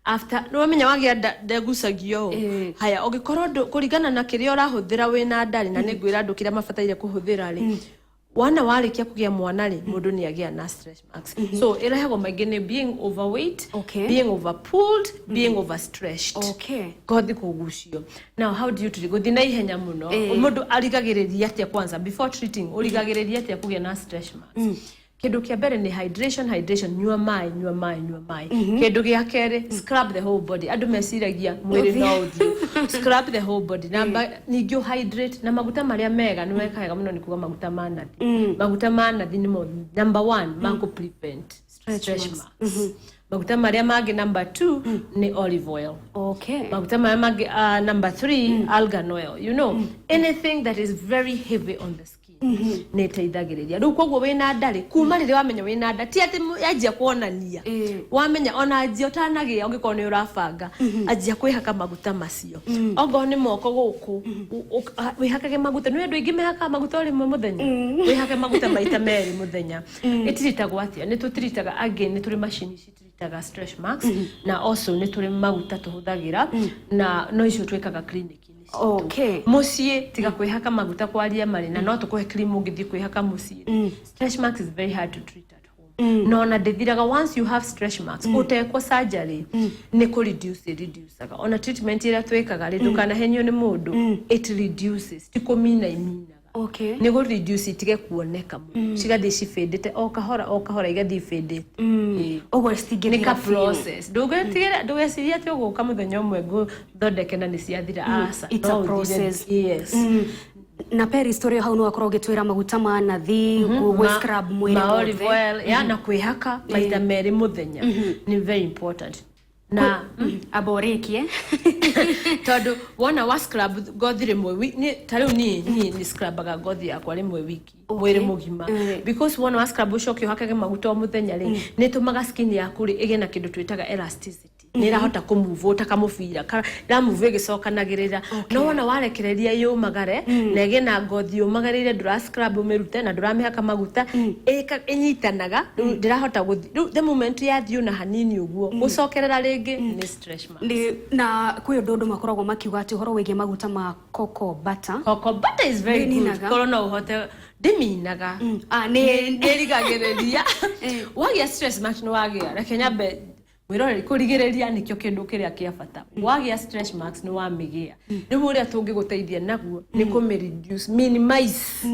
Speaker 2: after nĩ wamenya wagĩa nda ndegucagio ũũ. Haya, ũngĩkorwo kũringana na kĩrĩa ũrahũthĩra wĩna nda rĩ, na nĩ ngwĩra andũ kĩrĩa mabataire kũhũthĩra rĩ, wana warĩkia kũgĩa mwana rĩ, mũndũ nĩ agĩa na stretch marks. So ĩrehagwo maingĩ nĩ being overweight, being overpulled, being overstretched, ngothi kũgucio. Now, how do you treat? Gũthiĩ na ihenya mũno. Mũndũ arigagĩrĩria atĩa? Kwanza, before treating, ũrigagĩrĩria atĩa kũgĩa na stretch marks? Kĩndũ kĩa mbere nĩ hydration, hydration, nyua maĩ, nyua maĩ, nyua maĩ. Kĩndũ gĩa kerĩ, scrub the whole body. Andũ meciragia mwĩrĩ no ũthiũ. Scrub the whole body. Namba ningĩ hydrate na maguta marĩa mega. Nĩ weka wega mũno nĩ kuga maguta ma nathi. Maguta ma nathi nĩmo number one ma kũ prevent stretch marks. Maguta marĩa mangĩ, number two nĩ olive oil. Maguta marĩa mangĩ, number three, argan oil. Anything that is very heavy on the skin nĩ ĩteithagĩrĩria. Rĩu koguo wĩna nda rĩ, kuma rĩrĩa wamenya wĩna nda, ti atĩ yanjia kuonania, wamenya ona anjia ũtanagĩa, ũngĩkorwo nĩ ũrabanga, anjia kwĩhaka maguta macio. Ongorwo nĩ moko gũkũ, wĩhakage maguta. Nĩ andũ aingĩ mehakaga maguta o rĩmwe mũthenya. Wĩhake maguta maita merĩ mũthenya. Ĩtiritagwo atĩa? Nĩ tũtiritaga again, nĩ tũrĩ macini citiritaga stretch marks, na also nĩ tũrĩ maguta tũhũthagĩra, na no icio twĩkaga clinic-inĩ citũ. Mũciĩ tiga kwĩhaka maguta kwaria marĩ na no tũkũhe cream ũngĩthiĩ kwĩhaka mũciĩ. Stretch marks is very hard to treat at home, no ona ndĩthiraga. Once you have stretch marks, ũtekwo surgery, nĩ kũ reduce reducaga. Ona treatment ĩrĩa twĩkaga rĩ, ndũkanahenio nĩ mũndũ, it reduces, ti kũmina iminaga. Nĩ gũ reduce itige kuoneka mũno, cigathiĩ cibĩndĩte o kahora o kahora, igathiĩ ibĩndĩte. Ĩĩ.
Speaker 1: Ũguo
Speaker 2: Nĩ
Speaker 1: citingĩthira
Speaker 2: ka
Speaker 1: biũ.
Speaker 2: process. Ndũgetigĩre, ndũgecirie atĩ ũgũka mũthenya ũmwe ngũthondeke na nĩ ciathira. Aca.
Speaker 1: It's a
Speaker 2: No ũthire.
Speaker 1: process.
Speaker 2: Yes.
Speaker 1: Na Peris, tũrĩ o hau, nĩ wakorwo ũgĩtwĩra maguta ma nathi, gwĩ scrub mwĩrĩ
Speaker 2: Ma olive
Speaker 1: wothe.
Speaker 2: oil ya na kwĩhaka maita merĩ mũthenya nĩ very important na
Speaker 1: Amba ũrĩkie.
Speaker 2: Tondũ wona wa scrub ngothi rĩmwe ta rĩu niĩ nĩ scrubaga ngothi yakwa rĩmwe wiki, mwĩrĩ mũgima, because wona wa scrub ũcoke ũhakage maguta o mũthenya rĩ, nĩ ĩtũmaga skin yaku rĩ ĩgĩe na kĩndũ twĩtaga elasticity. Nĩ ĩrahota kũmove ta kamũbira, ĩramove ĩgĩcokanagĩrĩra. No wona warekereria yũmagare na ĩgĩe na ngothi yũmagarĩire, ndũra scrub ũmĩrute na ndũramĩhaka maguta, ĩnyitanaga, rĩu ndĩrahota gũthiĩ. Rĩu the moment yathiĩ ona hanini ũguo, gũcokerera rĩngĩ nĩ stretch marks.
Speaker 1: Na kwĩ ũndũ andũ makoragwo makiuga atĩ ũhoro wĩgiĩ maguta ma cocoa butter.
Speaker 2: Cocoa butter is very good.
Speaker 1: Ndĩninaga?
Speaker 2: Korwo no ũhote, ndĩminaga.
Speaker 1: Ah, nĩ
Speaker 2: Nĩrigagĩrĩria wagĩa stress marks. Nĩ wagĩa, reke nyambe mwĩroreri, kũrigĩrĩria nĩkĩo kĩndũ kĩrĩa kĩa bata. Wagĩa stretch marks, nĩ wamĩgĩa. Rĩu ũrĩa tũngĩgũteithia naguo nĩ kũmĩ reduce, minimize.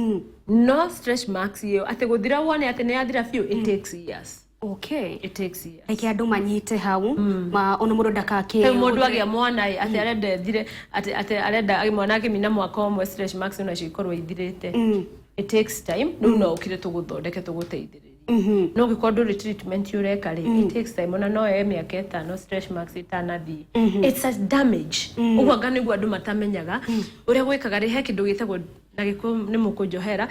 Speaker 2: No stretch marks ĩyo atĩ gũthira wone atĩ nĩ yathira biũ, it takes years. It takes years.
Speaker 1: Reke andũ manyite hau ma ona mũndũ ndakakĩ
Speaker 2: Rĩu mũndũ agĩa mwana ĩ, atĩ arenda ĩthire, atĩ arenda mwana akĩmina mwaka ũmwe stretch marks onacio ikorwo ithirĩte, it takes time. Rĩu no ũkire tũgũthondeke, tũgũteithĩrĩrie, no ũngĩkorwo ndũrĩ treatment ũreka rĩ, it takes time. Ona no yoe mĩaka 5 stretch marks itanathiĩ. It's a damage. Ũguo anga nĩguo andũ matamenyaga ũrĩa gwĩkaga rĩ, he kĩndũ gĩtagwo na gĩkũyũ nĩ mũkũnjohera,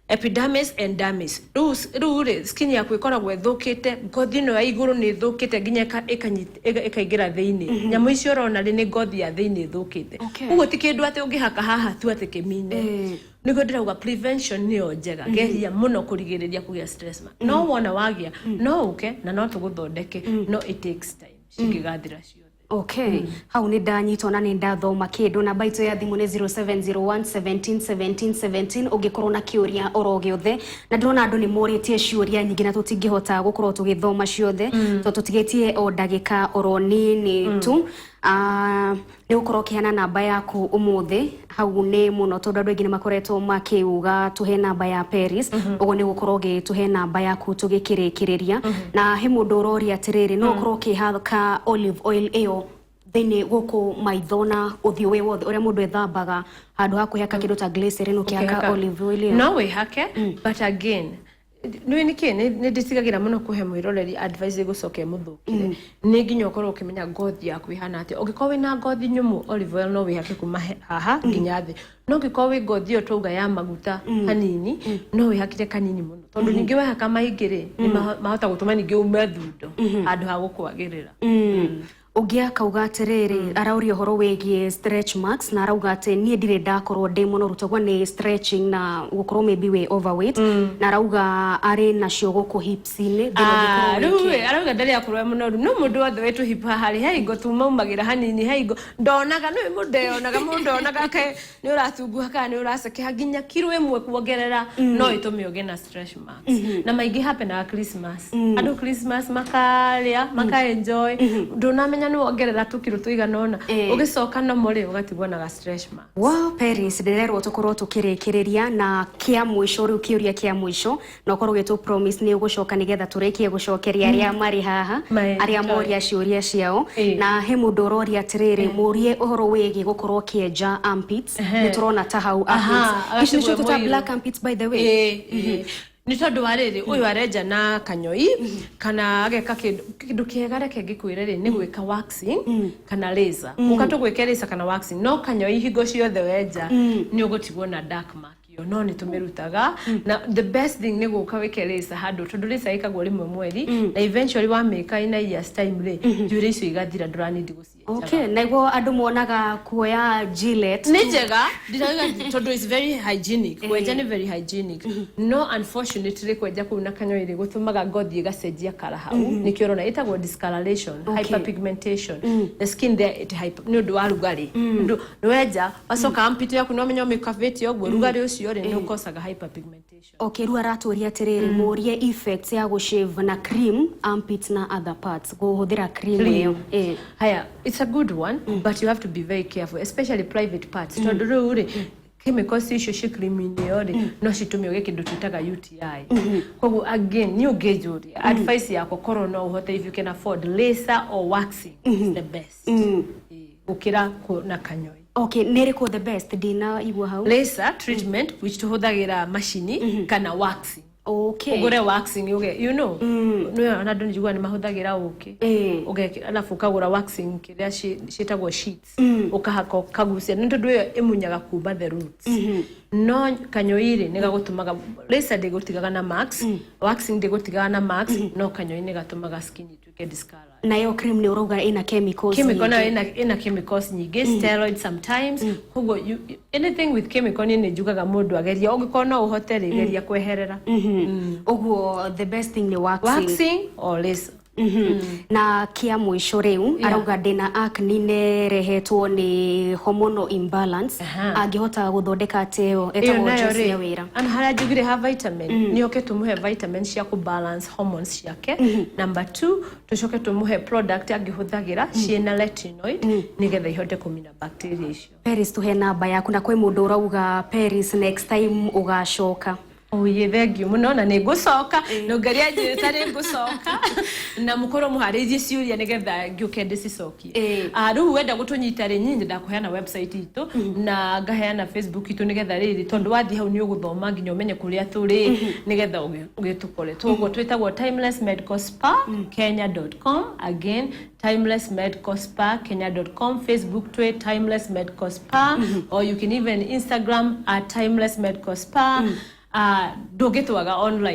Speaker 2: epidermis and dermis. Rĩu rĩ, skin yaku ĩkoragwo ĩthũkĩte, ngothi ĩno ya igũrũ nĩ ĩthũkĩte nginya ĩkaingĩra thĩinĩ. Nyamũ icio ũrona rĩ, nĩ ngothi ya thĩinĩ ĩthũkĩte. Ũguo ti kĩndũ atĩ ũngĩhaka haha tu atĩ kĩmine. Nĩguo ndĩrauga prevention nĩyo njega. Geria mũno kũrigĩrĩria kũgĩa stress mark. No wona wagĩa, no ũke na no tũgũthondeke, no it takes time cingĩgathira ciothe.
Speaker 1: Okay, hau nĩ ndanyitwo na nĩ ndathoma kĩndũ. Namba itũ ya thimũ nĩ 0701 17 17 17 ũngĩkorwo na kĩũria oro gĩothe. Na ndĩrona andũ nĩ morĩtie ciũria nyingĩ na tũtingĩhota gũkorwo tũgĩthoma ciothe tondũ tũtigĩtie o ndagĩka oro nini tu. Ah, nĩ gũkorwo ũkĩheana namba yaku ũmũthĩ hau nĩ mũno, tondũ andũ aingĩ nĩ makoretwo makiuga tũhe namba ya Peris. Ũguo nĩ gũkorwo ũgĩtũhe namba yaku tũgĩkĩrĩkĩrĩria. Na he mũndũ ũroria atĩrĩrĩ, no ũkorwo ũkĩhaka olive oil ĩyo thĩinĩ gũkũ maitho na ũthiũ wĩ wothe ũrĩa mũndũ ethambaga, handũ ha kwĩhaka kĩndũ ta glycerin, ũkĩhaka
Speaker 2: Ũkĩhaka-
Speaker 1: olive oil ĩyo?
Speaker 2: No wĩhake, but again, nĩ nĩkĩ nĩ ndĩtigagĩra mũno kũhe mwĩroreri advice ĩgũcoka ĩmũthũkĩre. Nĩ nginya ũkorwo ũkĩmenya ngothi yaku ĩhana atĩa. Ũngĩkorwo wĩna ngothi nyũmũ, olive oil no wĩhake kuma haha nginya thĩ. No ũngĩkorwo wĩ ngothi ĩyo twauga ya maguta hanini, no wĩhakire kanini mũno, tondũ ningĩ wehaka maingĩ rĩ, nĩ mahota gũtũma ningĩ ume thundo handũ ha gũkwagĩrĩra.
Speaker 1: Ũngĩ akauga atĩrĩrĩ, arauria ũhoro wĩgiĩ stretch marks na arauga atĩ niĩ ndirĩ ndakorwo ndĩ mũnoru, toguo nĩ stretching na gũkorwo maybe wĩ overweight, na arauga arĩ nacio gũkũ hips-inĩ. Thĩna
Speaker 2: Ah,
Speaker 1: ũngĩkorwo
Speaker 2: rĩu
Speaker 1: wĩ
Speaker 2: ĩ, arauga ndarĩ akorwo e mũnoru. No mũndũ wothe wĩ tũhip haha rĩ, he hingo tumaumagĩra hanini, he hingo ndonaga nĩ mũndũ eyonaga, mũndũ onaga ke nĩ ũratunguha kana nĩ ũracekeha. Nginya kiro 1 kuongerera no ĩtũme ũgĩe na stretch marks. Na maingĩ happenaga Christmas. Andũ Christmas makarĩa, maka enjoy, ndũnamenya. Ũramenya nĩ wongerera tũkiro tũigana ũna. Ũgĩcoka nomo rĩ, ũgatigwo na ga stretch marks.
Speaker 1: Wow, Paris, ndĩrerwo tũkorwo tũkĩrĩkĩrĩria na kĩa mũico rĩu, kĩũria kĩa mũico, na ũkorwo ũgĩtũ promise nĩ ũgũcoka nĩgetha tũrĩkie gũcokeria arĩa marĩ haha,
Speaker 2: Mae,
Speaker 1: arĩa moria ciũria ciao. Na he mũndũ ũroria atĩrĩrĩ, mũrie ũhoro wĩgiĩ gũkorwo ũkĩenja armpits. Nĩ tũrona ta hau armpits ici nĩcio
Speaker 2: agatigwo
Speaker 1: tũta
Speaker 2: mũirũ.
Speaker 1: Black armpits, by the way.
Speaker 2: Ĩĩ, nĩ tondũ wa rĩrĩ, ũyũ arenja na kanyoi kana ageka kĩndũ kĩega. Reke ngĩkwĩre rĩ, nĩ gwĩka waxing kana laser. Ũka tũgwĩke laser kana waxing, no kanyoi hingo ciothe wenja nĩ ũgũtigwo na dark mark ĩyo, no nĩ tũmĩrutaga. Na the best thing nĩ gũka wĩke laser handũ, tondũ laser ĩkagwo rĩmwe mweri, na eventually wamĩka in a year's time rĩ, njuĩrĩ icio igathira, ndũranindi gũcienjaga.
Speaker 1: Okay, naiguo andũ monaga kuoya Gillette.
Speaker 2: Nĩ njega, ndirauga, tondũ is very hygienic. Kwenja nĩ very hygienic, no unfortunately kwenja kũu na kanyoi rĩ, gũtũmaga ngothi ĩgacenjia kara hau. Nĩkĩo ũrona ĩtagwo discoloration, hyperpigmentation, the skin there it hyper, nĩ ũndũ wa rugarĩ. Ũndũ nĩ wenja wacoka armpit yaku, nĩ wamenya ũmĩkavĩte ũguo, rugarĩ ũcio rĩ, nĩ ũkocaga hyperpigmentation.
Speaker 1: Okay, rĩu aratũria atĩrĩrĩ, mũrie effects ya gũshave na cream armpits na other parts, kũhũthĩra cream ĩyo.
Speaker 2: Haya, it's a good one, but you have to be very careful, especially private parts, tondũ rĩu rĩ, chemicals icio ci cream-inĩ ĩyo rĩ, no citũme ũgĩe kĩndũ twĩtaga UTI. Koguo again, niĩ ũngĩnjũria advice yakwa, korwo no ũhote, if you can afford, laser or waxing is the best. Gũkĩra na kanyoi.
Speaker 1: Okay, nĩ ĩrĩkũ the best? Ndina igua hau.
Speaker 2: Laser treatment, which tũhũthagĩra macini, kana waxing. Ũgũre waxing uge nĩ ona andũ nĩnjiguaga nĩ mahũthagĩra ũkĩ. Ũgekĩra, alafu ũkagũra waxing kĩrĩa ciĩtagwo sheets, ũkahaka, ũkagucia, nĩ tondũ ĩyo ĩmunyaga kuma the roots. No kanyoi rĩ, nĩ gagũtũmaga, laser ndĩgũtigaga na marks, waxing ndĩgũtigaga na marks, no kanyoi nĩ gatũmaga skin ituĩke discolored.
Speaker 1: Nayo cream nĩ ũrauga ĩna chemicals
Speaker 2: Chemical nayo
Speaker 1: nyingĩ.
Speaker 2: ĩna chemicals nyingĩ, steroid sometimes. Koguo anything with chemical, niĩ nĩ njugaga mũndũ ageria, ũngĩkorwo no ũhote rĩ, geria kweherera.
Speaker 1: Ũguo the best thing nĩ waxing.
Speaker 2: Waxing or laser.
Speaker 1: Na kia mũico rĩu, arauga ndĩna acne nerehetwo nĩ hormonal imbalance. Angĩhota gũthondeka atĩ ĩyo
Speaker 2: Ĩyo
Speaker 1: ĩtagwo
Speaker 2: nayo
Speaker 1: Joyce ya
Speaker 2: rĩ,
Speaker 1: wĩra.
Speaker 2: ana harĩa njugire ha vitamin, nĩ oke tũmũhe vitamin cia kũ balance hormones ciake. Number two, tũcoke tũmũhe product angĩhũthagĩra ciĩna retinoid, nĩgetha ihote kũmina bacteria icio.
Speaker 1: Paris, tuhe namba yaku, na kwĩ mũndũ ũrauga, Paris, next time ũgacoka.
Speaker 2: Oye, thank you mũno, na nĩ ngũcoka, na ũngaria njĩta nĩ ngũcoka, na mũkorwo mũharĩirie ciũria nĩgetha ngĩũke ndĩcicokie. Ah, rĩu wenda gũtũnyita rĩ, niĩ nyendaga kũheana website itũ na ngaheana Facebook itũ, nĩgetha rĩrĩ, tondũ wathiĩ hau nĩ ũgũthoma nginya ũmenye kũrĩa tũrĩ, nĩgetha ũgĩtũkore. Toguo twĩtagwo Timeless Medical Spa Kenya.com. Again, Timeless Medical Spa Kenya.com. Facebook twĩ Timeless Medical Spa, or you can even Instagram at Timeless Medical Spa. Ndũngĩtwaga online.